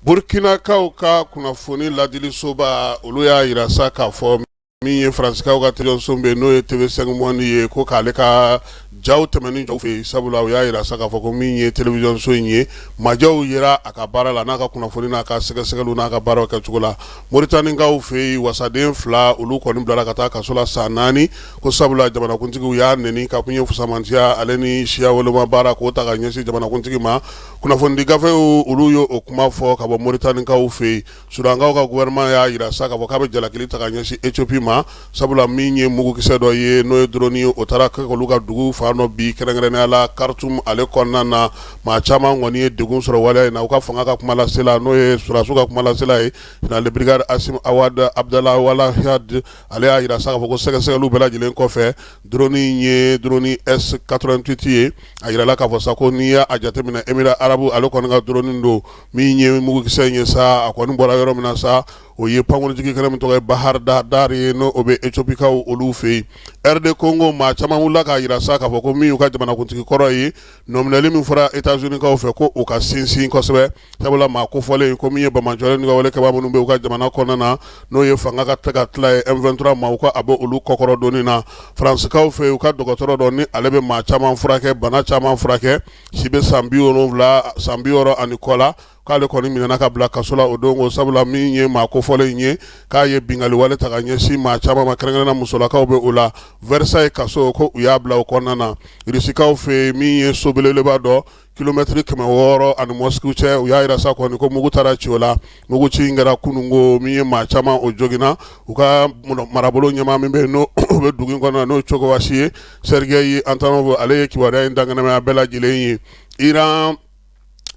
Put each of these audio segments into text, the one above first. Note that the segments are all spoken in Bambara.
Burukinakaw ka kunnafoni ladilisoba, olu y'a jira sa k'a fɔ min ye Faransikaw ka télévision bɛ n'o ye TV5 Monde ye, ko k'ale ka jaw tɛmɛni jɔ fɛ yen, sabula u y'a jira sa k'a fɔ ko min ye télévision so in ye, majɛw yera a ka baara la, n'a ka kunnafoni, n'a ka sɛgɛsɛgɛliw, n'a ka baaraw kɛcogo la. Moritanikaw fɛ yen, wasaden fila, olu kɔni bilara ka taa kaso la san 4, ko sabula jamanakuntigiw y'a neni ka kun ye fusamantiya ale ni siya woloma baara k'o ta ka ɲɛsin jamanakuntigi ma. Kunnafonidi gafew, olu ye o kuma fɔ ka bɔ Moritanikaw fɛ yen. Sudankaw ka gouvernement y'a jira sa k'a fɔ k'a bɛ jalakili ta ka ɲɛsin Ethiopie ma, sabula min ye mugukisɛ dɔ ye, n'o ye drone ye, o taara kɛ olu ka dugu fan dɔ bi, kɛrɛnkɛrɛnnenya la Khartoum ale kɔnɔna na. Maa caman kɔni ye degun sɔrɔ waleya in na. U ka fanga ka kumalasela, n'o ye sɔrɔdasiw ka kumalasela ye, général de brigade Assimi Awad Abdallah Walahad, ale y'a jira sa k'a fɔ ko sɛgɛsɛgɛliw bɛɛ lajɛlen kɔfɛ, drone in ye drone S88 ye. A jirala k'a fɔ sa ko n'i y'a jateminɛ, Émirats arabes ale kɔni ka drone don. Min ye mugukisɛ in ye sa, a kɔni bɔra yɔrɔ min na sa, o ye pankurunjigin kɛnɛ min tɔgɔ ye Bahar Dar ye, n'o bɛ Ethiopikaw olu fɛ yen. RD Congo, maa caman wulila k'a jira sa k'a fɔ ko min y'u ka jamanakuntigi kɔrɔ ye, nɔminɛli min fɔra États-Unis kaw fɛ, ko u ka sinsin kosɛbɛ, sabula maa kofɔlen ko min ye banbaanciwale ni ka wale kɛbaa minnu bɛ u ka jamana kɔnɔna na, n'o ye fanga ka tɛ ka tila ye M23 ma, u ka a bɛ olu kɔkɔrɔ donni na. Faransikaw fɛ, u ka dɔgɔtɔrɔ dɔ ni ale bɛ maa caman furakɛ, bana caman furakɛ, si bɛ san 70, san 60 ani kɔ la, k'ale kɔni minɛna ka bila kaso la o don ko sabula min ye maa kofɔlen in ye, k'a ye binkanni wale ta ka ɲɛsin maa caman ma, kɛrɛnkɛrɛnnenya musolakaw bɛ o la. Versailles kaso, ko u y'a bila o kɔnɔna na. Rusikaw fɛ, min ye so belebeleba dɔ, kilomɛtiri 600 ani Moscou cɛ, u y'a jira sa kɔni ko mugu taara ci o la. Mugu ci in kɛra kununko, min ye maa caman o joginna. U ka marabolo ɲɛmaa min bɛ yen, n'o bɛ dugu in kɔnɔ, n'o ye Tchouvache ye, Sergueï Antonov, ale ye kibaruya in dankɛnɛmaya bɛɛ lajɛlen ye. Iran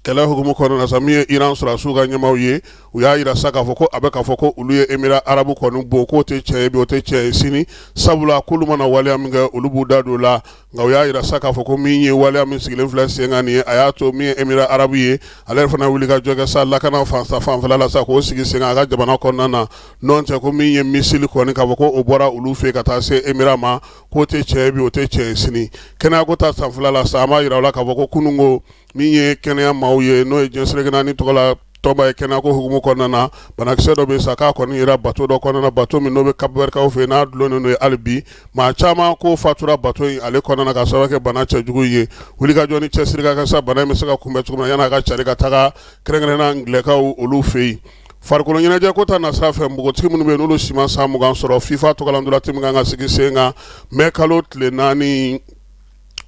kɛlɛ hukumu kɔnɔna na sa, min ye Iran sɔrɔdasiw ka ɲɛmaaw ye, u y'a jira sa k'a fɔ ko a bɛ k'a fɔ ko olu ye Émirats arabes kɔni bon, k'o tɛ tiɲɛ ye bi, o tɛ tiɲɛ ye sini, sabula k'olu mana waleya min kɛ, olu b'u da don o la. Nka u y'a jira sa k'a fɔ ko min ye waleya min sigilen filɛ sen kan nin ye, a y'a to min ye Émirats arabes ye, ale yɛrɛ fana wuli ka jɔ kɛ sa lakana fanfɛla la sa, k'o sigi sen kan a ka jamana kɔnɔna na. N'o tɛ, ko min ye missile kɔni k'a fɔ ko o bɔra olu fɛ ka taa se Émirats ma, k'o tɛ tiɲɛ ye bi, o tɛ tiɲɛ ye sini. Kɛnɛyako ta fanfɛla la sa, an b'a jira u la k'a fɔ ko kununko, min ye kɛnɛya maaw ye, n'o ye diɲɛ seleke naani tɔgɔ la tɔnba ye, kɛnɛyako hukumu kɔnɔna na, banakisɛ dɔ bɛ sa k'a kɔni yera bato dɔ kɔnɔna na, bato min n'o bɛ Cap-Vert fɛ, n'a dulonnen don ye hali bi. Maa caman ko fatura bato in ale kɔnɔna na ka sababu kɛ bana cɛjugu ye. Wulikajɔ ni cɛsiri ka kɛ sa, bana in bɛ se ka kunbɛn cogo min na, yan'a ka cari ka taga kɛrɛnkɛrɛnnenya Angilɛkaw olu fɛ yen. Farikolo ɲɛnajɛ ko ta nasira fɛ, npogotigi minnu bɛ yen n'olu si ma san 20 sɔrɔ, FIFA tɔgɔla ntolatan min kan ka sigi sen kan mɛ kalo tile 4,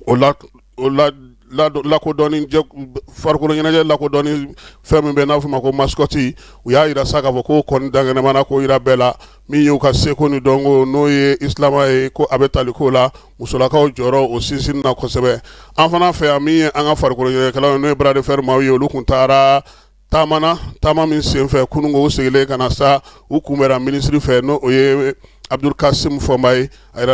o la o la lakodɔnni, farikolo ɲɛnajɛ lakodɔnni fɛn min bɛ n'a fɔ ma ko mascotte, u y'a jira sa k'a fɔ ko kɔni dankɛnɛmana k'o jira bɛɛ la. Min y'u ka seko ni dɔnko, n'o ye isilama ye, ko a bɛ tali ko la musolakaw jɔyɔrɔ o sinsin na kosɛbɛ. An fana fɛ yan, min ye an ka farikolo ɲɛnajɛkɛlaw ye, n'o ye bras de fer maaw ye, olu tun taara taama na. Taama min senfɛ kununko, u seginnen ka na sa, u kunbɛnra minisiri fɛ, n'o o ye Abdul Kasim Fɔnba ye. A yɛrɛ